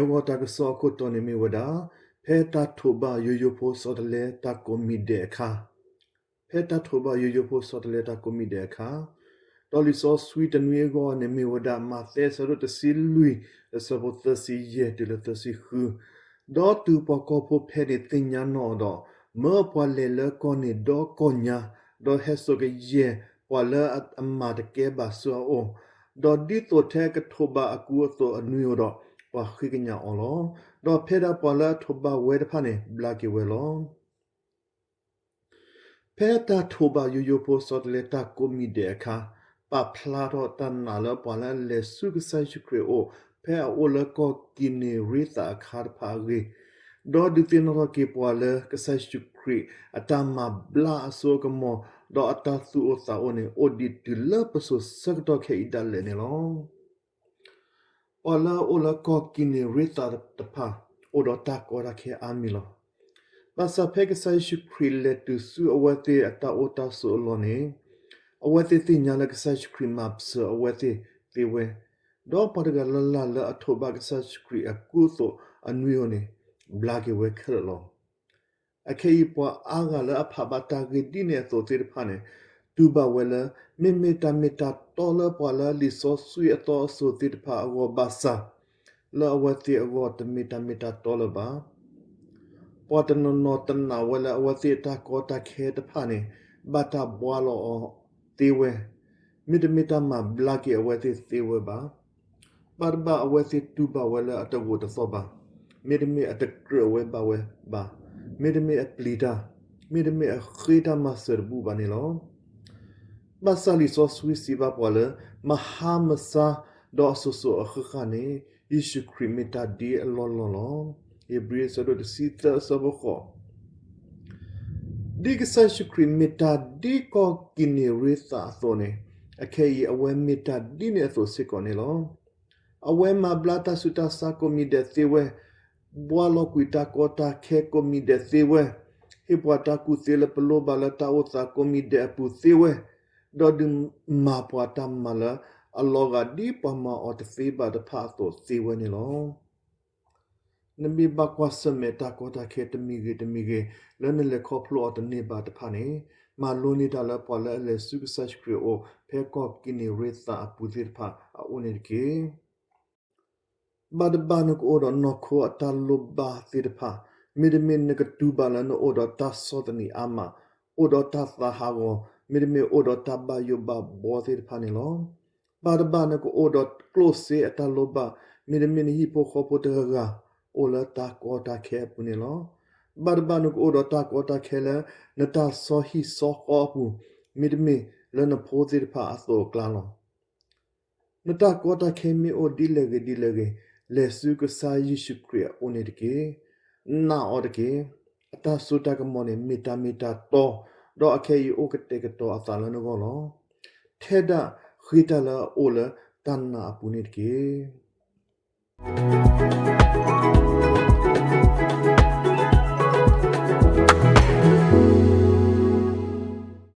အဂီၢ်တၢ်ကစီၣ်အခိၣ်တီန့ၣ်မ့ၢ်ဝဲဒၣ် ဖဲတၢ်ထိးဘၣ်ယိယိဖိဆီတလဲတၢ်ကိးမံၤဒဲးအခါ, ဖဲတၢ်ထိးဘၣ်ယိယိဖိဆီတလဲတၢ်ကိးမံၤဒဲးအခါ, ဒီးလံာ်စီဆှံတနွံအဂီၢ်န့ၣ်မ့ၢ်ဝဲဒၣ် မးသဲအဆၢဒိၣ်တဆံလွံၢ် အဆၢဖိသၢဆံယဲၢ်တုၤလၢသၢဆံဃု, ဒီးတုၤပှၤကီၢ်ဖိဖဲန့ၣ်သ့ၣ်ညါနီၣ်အီၤဒီး, မၢပှၤလဲၤလၢကီၢ်န့ၣ်ဒီကီၢ်ညါ, ဒီးဟဲစိာ်ကယဲၢ်ပှၤလၢအမၤတကဲဘၣ်ဆူအအိၣ်, ဒီးဒ်သိးထဲကထိးဘၣ်အကူအသိးအနွံဧိၤဒီး, ပှၤဃ့ကညးအီၤလီၤ. ဒီးဖဲဒၣ်ပှၤလၢအထိးဘၣ်ဝဲတဖၣ်န့ၣ် ဘျါက့ၤဝဲလီၤ. ဖဲတၢ်ထိးဘၣ်ယိယိဖိဆီတလဲတၢ်ကိးမံၤဒဲးအခါ, ပာ်ဖျါထီၣ်တၢ်နာ်လၢပှၤလၢအလဲၤဆူကစၢ်ယ့ၣ်ၡူးခရံာ်အအိၣ် ဖဲအအိၣ်လၢကီၢ်ကံၤနံၤရ့သးအခါတဖၣ်အဂ့ၢ်, ဒီးဒုးသ့ၣ်နီၣ်ထီၣ်က့ၤပှၤလၢကစၢ်ယ့ၣ်ၡူးခရံာ်အတၢ်မၤဘျါအစိအကမီၤ, ဒီးအတၢ်သူၣ်အိၣ်သးအိၣ်န့ၣ် အိၣ်ဒံးတုၤလၢပစိၤဆၢကတီၢ်ခဲအံၤဒၣ်လဲာ်န့ၣ်လီၤ. ပှၤလၢအအိၣ်လၢကီၢ်ကံၤနံၤရ့သးတဖၣ် အိၣ်ဒီးတၢ်ကီတၢ်ခဲအါမံၤလီၤ. ဘၣ်ဆၣ်ဖဲကစၢ်ယ့ၣ်ၡူးခရံာ်လဲၤတုၤဆူအဝဲသ့ၣ်အတၢ်အိၣ်တၢ်ဆိးအလီၢ်န့ၣ်, အဝဲသ့ၣ်သ့ၣ်ညါလၢကစၢ်ယ့ၣ်ၡူးခရံာ်မၤစၢၤအဝဲသ့ၣ်သ့ဝဲ, ဒီးပှၤတဂၤလၢ်လၢ်လၢအထိးဘၣ်ကစၢ်ယ့ၣ်ၡူးခရံာ်အကူအသိးအနွံဧိၤန့ၣ် ဘျါက့ၤဝဲခဲလၢာ်လီၤ. အခဲအံၤပှၤအါဂၤလၢအဖးဘၣ်တၢ်ဂ့ၢ်ဒ်န့ၣ်အသိးသ့ၣ်တဖၣ်န့ၣ်, တူၢ်ဘၣ်ဝဲလၢ မ့မ့ၢ်တၢ်မ့ၢ်တၢ်တီလၢပှၤလၢလံာ်စီဆှံအသီအစိၤသ့ၣ်တဖၣ်အဂီၢ်ဘၣ်ဆၣ်, လၢအဝဲသ့ၣ်အဂီၢ်တမ့ၢ်တၢ်မ့ၢ်တၢ်တီလၢၤဘၣ်. ပှၤတနီၤနီၤတနာ်ဝဲလၢအဝဲသ့ၣ်အတၢ်ကီတၢ်ခဲတဖၣ်န့ၣ် ဘၣ်တၢ်ဘှါလီၤအီၤသ့ဝဲ, မ့တမ့ၢ်တၢ်မၤဘျါက့ၤအဝဲသ့ၣ်သ့ဝဲဘၣ်. ဘၣ်တဘၣ်အဝဲသ့ၣ်တူၢ်ဘၣ်ဝဲလၢအတဂိာ်တသီၣ်ဘၣ်, မ့တမ့ၢ်အတကြၢးဝဲဘၣ်ဝဲဘၣ်, မ့တမ့ၢ်အပျံၤတၢ်, မ့တမ့ၢ်အဃ့တၢ်မၤစၢၤတဘူၣ်ဘၣ်န့ၣ်လီၤ. ဘၣ်ဆၣ်လံာ်စီဆှံစံးဘၣ်ပှၤလၢ မဟါမဆါ ဒီးအစိၤစိၤအဃၣ်ဃၣ်န့ၣ် ယ့ၣ်ၡူးခရံာ်မ့ၢ်တၢ်ဒ်အလီၢ်လီၢ်လီၤ. ဧ့ၤဘြံၤအဆၢဒိၣ်တဆံသၢအဆၢဖိဃိး ဒ်ကစၢ်ယ့ၣ်ၡူးခရံာ်မ့ၢ်တၢ်ဒ်ကီၢ်ကံၤနံၤရ့သးအသိးန့ၣ်, အခဲအံၤအဝဲမ့ၢ်တၢ်ဒ်န့ၣ်အသိးစ့ၢ်ကီးန့ၣ်လီၤ. အဝဲမၤဘျါတၢ်ဆူးတၢ်ဆါကိးမံၤဒဲးသ့ဝဲ, ဘှါလီၤကွံာ်တၢ်ကီတၢ်ခဲကိးမံၤဒဲးသ့ဝဲ, ဟ့ၣ်ပှၤတၢ်ကူၣ်သ့လၢပလိၣ်ဘၣ်လၢတၢ်အိၣ်သးကိးမံၤဒဲးအပူၤသ့ဝဲ, ဒီးဒုးမၤပှၤတၢ်မၤလၢအလီၤဂာ်ဒ်ပှၤမၤအီၤတသ့ဘၣ်တဖၣ်အသိးသ့ဝဲန့ၣ်လီၤ. နမ့ၢ်ဘၣ်ကွၢ်ဆၢၣ်မဲာ်တၢ်ကီတၢ်ခဲတမံၤဂ့ၤတမံၤဂ့ၤ လၢနလဲၤခီဖျိအီၤတန့ၢ်ဘၣ်တဖၣ်န့ၣ်, မၤလိန့ၢ်တၢ်လၢပှၤလၢအလဲၤဆူကစၢ်ယ့ၣ်ၡူးခရံာ်အအိၣ် ဖဲကီၢ်ကံၤနံၤရ့သးအပူၤသ့ၣ်တဖၣ်အအိၣ်န့ၣ်တက့ၢ်. ဘၣ်တဘၣ်နကအိၣ်ဒီးနီၢ်ခိအတၢ်လိၣ်ဘၣ်သ့ၣ်တဖၣ်, မ့တမ့ၢ်နကတူၢ်ဘၣ်လၢနအိၣ်ဒီးတၢ်ဆီၣ်သနံးအါမး, အိၣ်ဒီးတၢ်သးဟးဂီၤ, မ့တမ့ၢ်အိၣ်ဒီးတၢ်ဘၣ်ယိၣ်ဘၣ်ဘှီသ့ၣ်တဖၣ်န့ၣ်လီၤ. ဘၣ်တဘၣ်နကအိၣ်ဒီးကျိၣ်စ့အတၢ်လိၣ်ဘၣ်, မ့တမ့ၢ်နဟံၣ်ဖိဃီဖိတဂၤဂၤ အိၣ်လၢတၢ်ကီတၢ်ခဲအပူၤန့ၣ်လီၤ. ဘၣ်တဘၣ်နကအိၣ်ဒီးတၢ်ကီတၢ်ခဲလၢ နတၢ်ဆီဟံၣ်ဆီဃီအပူၤ, မ့တမ့ၢ်လၢနဖိသ့ၣ်တဖၣ်အသိးအကျါလီၤ. နတၢ်ကီတၢ်ခဲမ့ၢ်အိၣ်ဒ်လဲၣ်ဂ့ၤဒ်လဲၣ်ဂ့ၤ, လဲၤဆူကစၢ်ယ့ၣ်ၡူးခရံာ်အအိၣ်န့ၣ်တက့ၢ်. နာ်အီၤတက့ၢ်. အတၢ်စိတၢ်ကမီၤန့ၣ်မ့ၢ်တၢ်မ့ၢ်တၢ်တီ, ဒီးအခဲအံၤအိၣ်ကတဲာ်ကတီၤအသးလၢနဂီၢ်လီၤ. ထဲဒၣ်ဃ့တၢ်လၢအအိၣ်လၢတၢ်နာ်အပူၤန့ၣ်တက့ၢ်.